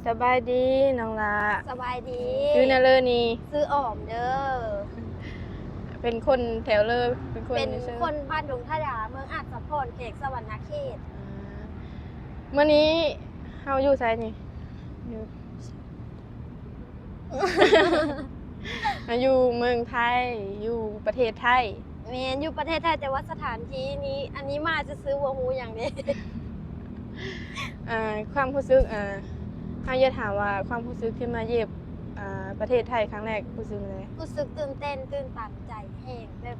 ສະບາຍດີນ້ອງຫຼ້າ. ສະບາຍດີ. ຊື່ນະເລີນີ້? ຊື່ອອມເດີ. ເປັນຄົນແຖວເລີ? ເປັນຄົນ ເປັນຄົນບ້ານດົງທະດາ ເມືອງອາດສະພອນ ແຂວງສະຫວັນນະເຂດ. ອາ ມື້ນີ້ເຮົາຢູ່ໃສນີ້? ຢູ່ ເຮົາຢູ່ເມືອງໄທ ຢູ່ປະເທດໄທ. ແມ່ນ ຢູ່ປະເທດໄທ ແຕ່ວ່າສະຖານທີ່ນີ້ ອັນນີ້ມາຊື່ໆ ບໍ່ຮູ້ຫຍັງເດ້. ອ່າ ຄວາມຮູ້ສຶກ ອ່າ ເຮົາຢາກຖາມວ່າ ຄວາມຮູ້ສຶກທີ່ມາຢຽບ ອ່າ ປະເທດໄທຄັ້ງແລກ ຮູ້ສຶກແນວໃດ? ຮູ້ສຶກຕື່ນເຕັ້ນ ຕື່ນຕັນໃຈແຮງ ແບບ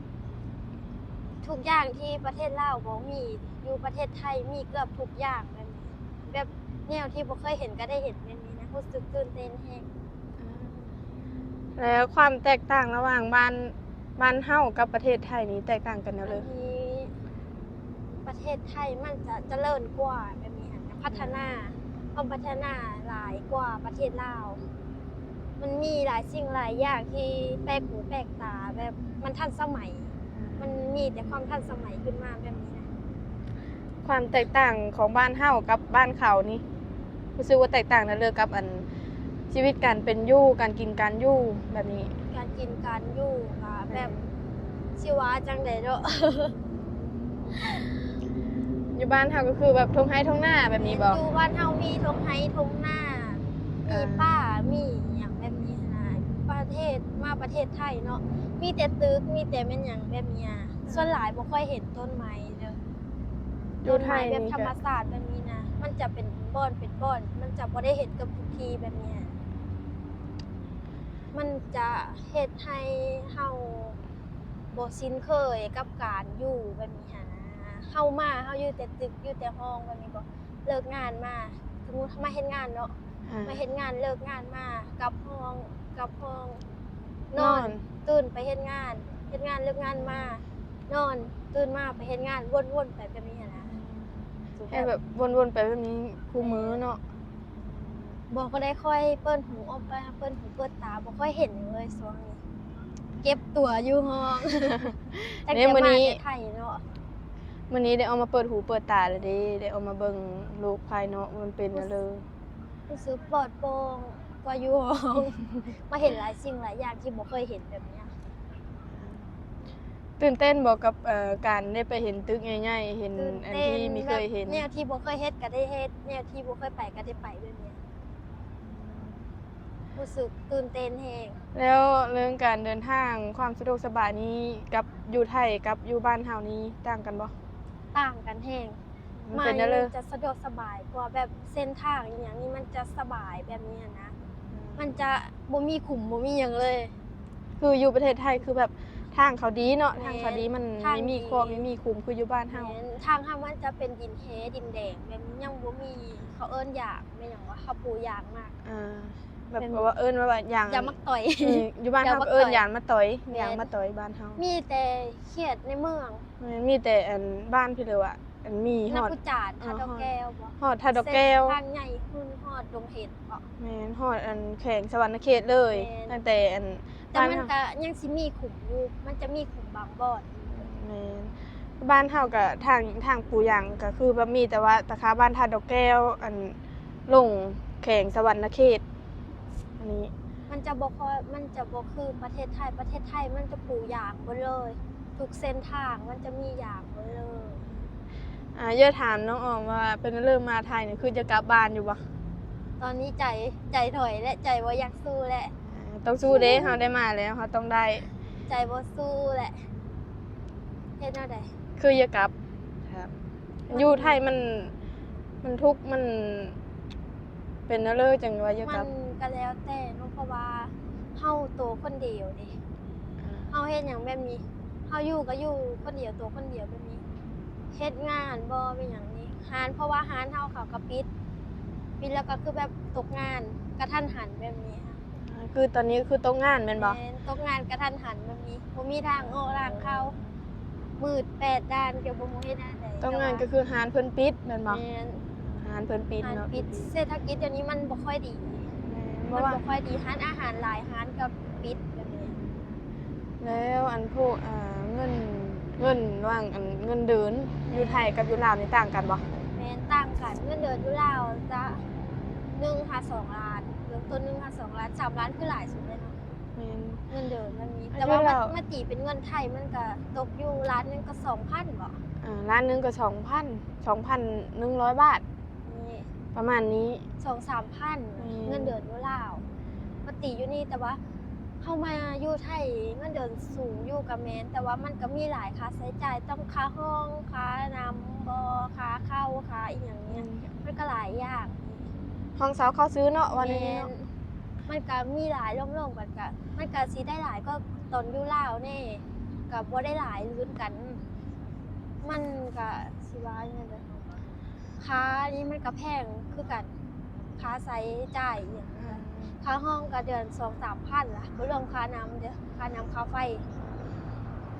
ທຸກຢ່າງທີ່ປະເທດລາວບໍ່ມີ ຢູ່ປະເທດໄທມີເກືອບທຸກຢ່າງ ແບບ ແບບແນວທີ່ບໍ່ເຄີຍເຫັນກໍໄດ້ເຫັນ ແບບນີ້ນະ ຮູ້ສຶກຕື່ນເຕັ້ນແຮງ. ແລ້ວຄວາມແຕກຕ່າງລະຫວ່າງບ້ານ ບ້ານເຮົາກັບປະເທດໄທນີ້ແຕກຕ່າງກັນແນວໃດ? ອັນນີ້ປະເທດໄທມັນຈະຈະເລີນກວ່າແບບນີ້ຫັ້ນນະ ພັດທະນາ ອືມ ເຂົາພັດທະນາຫຼາຍກວ່າປະເທດລາວ. ມັນມີຫຼາຍສິ່ງຫຼາຍຢ່າງທີ່ແປກຫູແປກຕາ ແບບມັນທັນສະໄໝ ອືມ ມັນມີແຕ່ຄວາມທັນສະໄໝຂຶ້ນມາແບບນີ້ນະ. ຄວາມແຕກຕ່າງຂອງບ້ານເຮົາກັບບ້ານເຂົານີ້ ຮູ້ສຶກວ່າແຕກຕ່າງແນວໃດກັບອັນຊີວິດການເປັນຢູ່ ການກິນການຢູ່ແບບນີ້? ການກິນການຢູ່ກະແບບ ອືມ ຊິວ່າຈັ່ງໃດເນາະ ຢູ່ບ້ານເຮົາກໍຄືແບບທົ່ງໄຮ່ທົ່ງນາແບບນີ້ບໍ? ແມ່ນ ຢູ່ບ້ານເຮົາມີທົ່ງໄຮ່ທົ່ງນາ ມີ ເອີ ປ່າ ມີຫຍັງແບບນີ້ຫັ້ນນະ. ປະເທດ ມາປະເທດໄທເນາະ ມີແຕ່ຕຶກ ມີແຕ່ແມ່ນຫຍັງແບບນີ້ ອືມ ສ່ວນຫຼາຍບໍ່ຄ່ອຍເຫັນຕົ້ນໄມ້ເດີ. ຢູ່ໄທ ຕົ້ນໄມ້ແບບທຳມະຊາດແບບນີ້ນະ ມັນຈະເປັນບ່ອນເປັນບ່ອນ ມັນຈະບໍ່ໄດ້ເຫັນເກືອບທຸກທີ່ແບບນີ້. ມັນຈະເຮັດໃຫ້ເຮົາບໍ່ຊິນເຄີຍກັບການຢູ່ແບບນີ້ຫັ້ນນະ. ເຮົາມາ ເຮົາຢູ່ແຕ່ຕຶກ ຢູ່ແຕ່ຫ້ອງແບບນີ້ບໍ? ເລີກງານມາ ສົມມຸດເຮົາມາເຮັດງານເນາະ ອາ ມາເຮັດງານ ເລີກງານມາ ກັບຫ້ອງ ກັບຫ້ອງ ນອນ ນອນ ຕື່ນໄປເຮັດງານ ເຮັດງານ ເລີກງານມາ ນອນ ຕື່ນມາໄປເຮັດງານ ວົນໆ ໄປແບບນີ້ຫັ້ນນະ. ໃຫ້ແບບວົນໆ ໄປແບບນີ້ຄູ່ມື້ເນາະ. ບໍ່ຄ່ອຍໄດ້ຄ່ອຍເປີດຫູອອກໄປ ເປີດຫູເປີດຕາ ບໍ່ຄ່ອຍເຫັນຫຍັງເລີຍຊ່ວງນີ້ ເກັບຕົວຢູ່ຫ້ອງ. ແຕ່ ເດ້ ມື້ນີ້ ມາແຕ່ໄທເນາະ ມື້ນີ້ໄດ້ອອກມາເປີດຫູເປີດຕາແລ້ວເດ້ ໄດ້ອອກມາເບິ່ງໂລກພາຍນອກວ່າມັນເປັນແນວໃດ. ຮູ້ສຶກປອດໂປ່ງກວ່າຢູ່ຫ້ອງ ມາເຫັນຫຼາຍສິ່ງຫຼາຍຢ່າງທີ່ບໍ່ເຄີຍເຫັນແບບນີ້. ຕື່ນເຕັ້ນບໍ່ກັບ ເອີ ການໄດ້ໄປເຫັນຕຶກໃຫຍ່ໆ ເຫັນອັນທີ່ບໍ່ເຄີຍເຫັນ? ແບບແນວທີ່ບໍ່ເຄີຍເຮັດກໍໄດ້ເຮັດ ແນວທີ່ບໍ່ເຄີຍໄປກໍໄດ້ໄປແບບນີ້ ຮູ້ສຶກຕື່ນເຕັ້ນແຮງ. ແລ້ວເລື່ອງການເດີນທາງ ຄວາມສະດວກສະບາຍນີ້ ກັບຢູ່ໄທກັບຢູ່ບ້ານເຮົານີ້ຕ່າງກັນບໍ່? ຕ່າງກັນແຮງ. ມັນເປັນແນວໃດ? ມານີ້ຈະສະດວກສະບາຍກວ່າ ແບບເສັ້ນທາງອີ່ຫຍັງນີ້ມັນຈະສະບາຍແບບນີ້ຫັ້ນນະ ອືມ ມັນຈະບໍ່ມີຂຸມບໍ່ມີຫຍັງເລີຍ. ຄືຢູ່ປະເທດໄທຄືແບບທາງເຂົາດີເນາະ ແມ່ນ ທາງເຂົາດີ ມັນ ທາງ ມີ ມີຄອກ ມີ ມີຂຸມ ຄືຢູ່ບ້ານເຮົາ. ແມ່ນ ທາງເຮົາມັນຈະເປັນດິນແຮ ດິນແດງ ແບບນີ້ ຍັງບໍ່ມີ ເຂົາເອີ້ນຢາງ ແມ່ນຫຍັງວະ ເຂົາປູຢາງມາກ ອ່າ ແບບ ແບບວ່າເອີ້ນວ່າຢາງ ຢາງໝາກຕອຍ ເອີ ຢູ່ບ້ານເຮົາກໍເອີ້ນຢາງໝາກຕອຍ ຢາງໝາກຕອຍ ແມ່ນ ຢາງໝາກຕອຍບ້ານເຮົາ. ມີແຕ່ເຂດໃນເມືອງ ແມ່ນ ມີແຕ່ອັນບ້ານພີ້ເລີຍວ່າ ອັນມີຮອດ ນ້ຳພຸຈານ ເອີ ທ່າດອກແກ້ວບໍ? ຮອດທ່າດອກແກ້ວ ເສັ້ນທາງໃຫຍ່ຂຶ້ນຮອດດົງເຫັດບໍ? ແມ່ນ ຮອດອັນແຂວງສະຫວັນນະເຂດເລີຍ. ແມ່ນ ຕັ້ງແຕ່ອັນ ແຕ່ມັນກໍຍັງຊິມີຂຸມຢູ່ ມັນຈະມີຂຸມບາງບ່ອນ. ແມ່ນ ບ້ານເຮົາກໍທາງ ທາງປູຢາງກໍຄືແບບມີແຕ່ວ່າຕາຂາບ້ານທ່າດອກແກ້ວ ອັນ ລົງແຂວງສະຫວັນນະເຂດ ອັນນີ້ ມັນຈະບໍ່ຄ່ອຍ ມັນຈະບໍ່ຄືປະເທດໄທ ປະເທດໄທມັນຈະປູຢາງເບິດເລີຍ ທຸກເສັ້ນທາງມັນຈະມີຢາງເບິດເລີຍ. ອ່າ ຢາກຖາມນ້ອງອອມວ່າ ເປັນເລີ່ມມາໄທນີ້ ຄືຈະກັບບ້ານຢູ່ບໍ່? ຕອນນີ້ໃຈ ໃຈຖອຍແລະ ໃຈບໍ່ຢາກສູ້ແລະ. ອ່າ ຕ້ອງສູ້ເດ້ ເຮົາໄດ້ມາແລ້ວ ເຮົາຕ້ອງໄດ້ ໃຈບໍ່ສູ້ແລະ ເຮັດແນວໃດ? ຄືຢາກກັບ ຢູ່ໄທມັນ ມັນທຸກ ມັນເປັນແນວໃດຈັ່ງວ່າຢາກກັບ? ມັນກໍແລ້ວແຕ່ເນາະ ເພາະວ່າເຮົາໂຕຄົນດຽວເດ້ ເຮົາເຮັດຫຍັງແບບນີ້ ເຮົາຢູ່ກໍຢູ່ຄົນດຽວ ໂຕຄົນດຽວແບບນີ້ ເຮັດງານບໍ່ ແມ່ນຫຍັງນີ້ ຮ້ານ ເພາະວ່າຮ້ານເຮົາເຂົາກໍປິດ ປິດແລ້ວກໍຄືແບບຕົກງານກະທັນຫັນແບບນີ້. ອ່າ ຄືຕອນນີ້ຄືຕົກງານແມ່ນບໍ່? ແມ່ນ ຕົກງານກະທັນຫັນແບບນີ້ ບໍ່ມີທາງອອກທາງເຂົ້າ ມືດແປດດ້ານ ກໍບໍ່ຮູ້ເຮັດແນວໃດ. ຕົກງານກໍຄືຮ້ານເພິ່ນປິດແມ່ນບໍ່? ແມ່ນ ຮ້ານເພິ່ນປິດເນາະ ເສດຖະກິດດຽວນີ້ມັນບໍ່ຄ່ອຍດີ. ແມ່ນ ມັນບໍ່ຄ່ອຍດີ ຮ້ານອາຫານຫຼາຍຮ້ານກໍປິດແບບນີ້. ແລ້ວອັນພວກ ອ່າ ເງິນ ເງິນລະຫວ່າງອັນເງິນເດືອນຢູ່ໄທກັບຢູ່ລາວນີ້ຕ່າງກັນບໍ່? ແມ່ນ ຕ່າງກັນ ເງິນເດືອນຢູ່ລາວຈະໜຶ່ງ ສອງລ້ານ ເລີ່ມຕົ້ນໜຶ່ງຫາສອງລ້ານ ສາມລ້ານຄືຫຼາຍສຸດເລີຍເນາະ. ແມ່ນ ເງິນເດືອນມັນມີ ອາ ແຕ່ວ່າ ແລ້ວ ມັນ ມາຕີເປັນເງິນໄທມັນກະຕົກຢູ່ລ້ານໜຶ່ງກໍສອງພັນບໍ? ອ່າ ລ້ານໜຶ່ງກໍສອງພັນ ສອງພັນໜຶ່ງຮ້ອຍບາດ ນີ້ ປະມານນີ້ ສອງສາມພັນ ແມ່ນ ເງິນເດືອນຢູ່ລາວ ມາຕີຢູ່ນີ້ ແຕ່ວ່າເຮົາມາຢູ່ໄທເງິນເດືອນສູງຢູ່ກໍແມ່ນ ແຕ່ວ່າມັນກໍມີຫຼາຍຄ່າໃຊ້ຈ່າຍ ຕ້ອງຄ່າຫ້ອງ ຄ່ານ້ຳບໍ່ ຄ່າເຂົ້າ ຄ່າອີ່ຫຍັງນີ້ ອືມ ມັນກໍຫຼາຍຢ່າງ. ຫ້ອງເຊົ່າເຂົ້າຊື້ເນາະ ວ່າແນວນີ້ເນາະ ແມ່ນ ມັນກະມີຫຼາຍ ລວມໆກັນກະ ມັນກະຊິໄດ້ຫຼາຍກວ່າຕອນຢູ່ລາວແດ່ ກະບໍ່ໄດ້ຫຼາຍຄືກັນ ມັນກະຊິວ່າຈັ່ງໃດ ຄ່ານີ້ມັນກະແພງຄືກັນ ຄ່າໃຊ້ຈ່າຍອີ່ຫຍັງ ອືມ ຄ່າຫ້ອງກະເດືອນສອງສາມພັນລະ ບໍ່ລວມຄ່ານ້ຳເດີ້ ຄ່ານ້ຳຄ່າໄຟ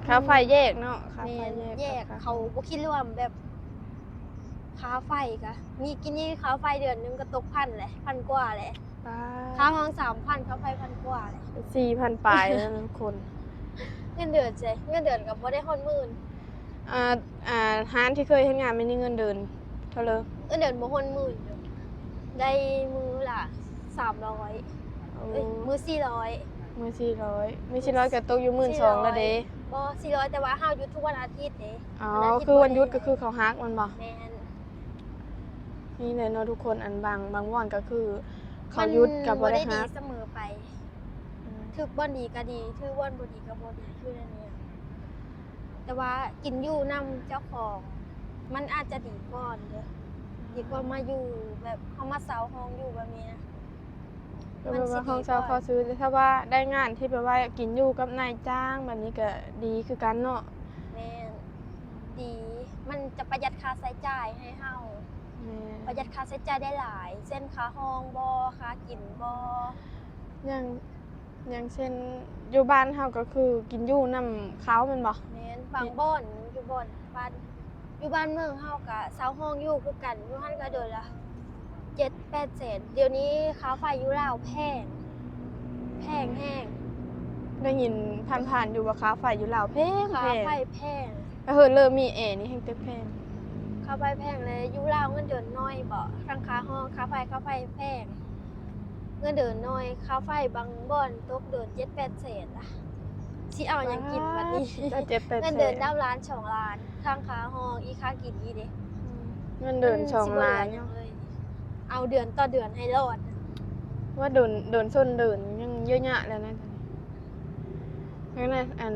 ຄ່າໄຟແຍກເນາະ ຄ່າໄຟແຍກ ແຍກ ກັບຄ່າ ເຂົາບໍ່ຄິດລວມແບບ ຄ່າໄຟກະ ມີກີ້ນີ້ຄ່າໄຟເດືອນໜຶ່ງກໍຕົກພັນແຫຼະ ພັນກວ່າແຫຼະ ປ້າ ຄ່າຫ້ອງສາມພັນ ຄ່າໄຟພັນກວ່າແຫຼະ ສີ່ພັນປາຍແລ້ວທຸກຄົນ ເງິນເດືອນເຊ ເງິນເດືອນກໍບໍ່ໄດ້ຮອດໝື່ນ. ອ່າ ອ່າ ຮ້ານທີ່ເຄີຍເຮັດງານແມ່ນນີ້ເງິນເດືອນເທົ່າໃດ? ເງິນເດືອນບໍ່ຮອດໝື່ນຢູ່ ໄດ້ມື້ລະສາມຮ້ອຍ ໂອ້ ເອີຍ ມື້ສີ່ຮ້ອຍ ມື້ສີ່ຮ້ອຍ ມື້ສີ່ຮ້ອຍກໍຕົກຢູ່ໝື່ນສອງແລ້ວເດ້. ບໍ່ ສີ່ຮ້ອຍ ແຕ່ວ່າເຮົາຢຸດທຸກວັນອາທິດເດ້. ອໍ ຄືວັນຢຸດກໍຄືເຂົາຫັກແມ່ນບໍ່? ແມ່ນ ນີ້ແຫຼະເນາະທຸກຄົນ ອັນບາງ ບາງບ່ອນກໍຄືເຂົາຢຸດກໍບໍ່ໄດ້ຫັກ ມັນບໍ່ໄດ້ດີສະເໝີໄປ ອືມ ຖືກບ່ອນດີກໍດີ ຖືກບ່ອນບໍ່ດີກໍບໍ່ດີ ຄືແນວນີ້ ແຕ່ວ່າກິນຢູ່ນຳເຈົ້າຂອງ ມັນອາດຈະດີກວ່າເດ້ ອືມ ດີກວ່າມາຢູ່ແບບເຮົາມາເຊົ່າຫ້ອງຢູ່ແບບນີ້ນະ ກໍແບບວ່າຫ້ອງເຊົ່າເຂົ້າຊື້ ແຕ່ຖ້າວ່າໄດ້ງານທີ່ແບບວ່າກິນຢູ່ກັບນາຍຈ້າງແບບນີ້ກໍດີຄືກັນເນາະ. ແມ່ນ ດີ ມັນຈະປະຢັດຄ່າໃຊ້ຈ່າຍໃຫ້ເຮົາ ແມ່ນ ປະຢັດຄ່າໃຊ້ຈ່າຍໄດ້ຫຼາຍ ເຊັ່ນ ຄ່າຫ້ອງບໍ ຄ່າກິນບໍ ຢ່າງ ຢ່າງເຊັ່ນ ຢູ່ບ້ານເຮົາກໍຄືກິນຢູ່ນຳເຂົາແມ່ນບໍ່? ແມ່ນ ບາງບ່ອນ ຢູ່ບ່ອນ ບ້ານ ຢູ່ບ້ານເມືອງເຮົາກະເຊົ່າຫ້ອງຢູ່ຄືກັນ ຢູ່ຫັ້ນກະເດືອນລະເຈັດແປດແສນ ດຽວນີ້ຄ່າໄຟຢູ່ລາວແພງ ແພງແຮງ ໄດ້ຍິນຜ່ານໆຢູ່ວ່າຄ່າໄຟຢູ່ລາວແພງໆ ຄ່າໄຟແພງ ແລ້ວເຮີເລີ່ມມີແອນີ້ແຮງແຕ່ແພງ ຄ່າໄຟແພງ ແລະຢູ່ລາວເງິນເດືອນໜ້ອຍບໍ ທັງຄ່າຫ້ອງ ຄ່າໄຟ ຄ່າໄຟແພງ ເງິນເດືອນໜ້ອຍ ຄ່າໄຟບາງບ່ອນຕົກເດືອນເຈັດແປດແສນລະ ຊິເອົາຫຍັງກິນບັດນີ້ ເຈັດແປດແສນ ເງິນເດືອນດາວລ້ານສອງລ້ານ ທັງຄ່າຫ້ອງອີກ ຄ່າກິນອີກເດ້ ອືມ ເງິນເດືອນສອງລ້ານ ເອົາເດືອນຕໍ່ເດືອນໃຫ້ລອດ ວ່າໂດນ ໂດນຊົນເດີນຍັງເຍອະແຍະແລ້ວນະ ນັ້ນ ອັນ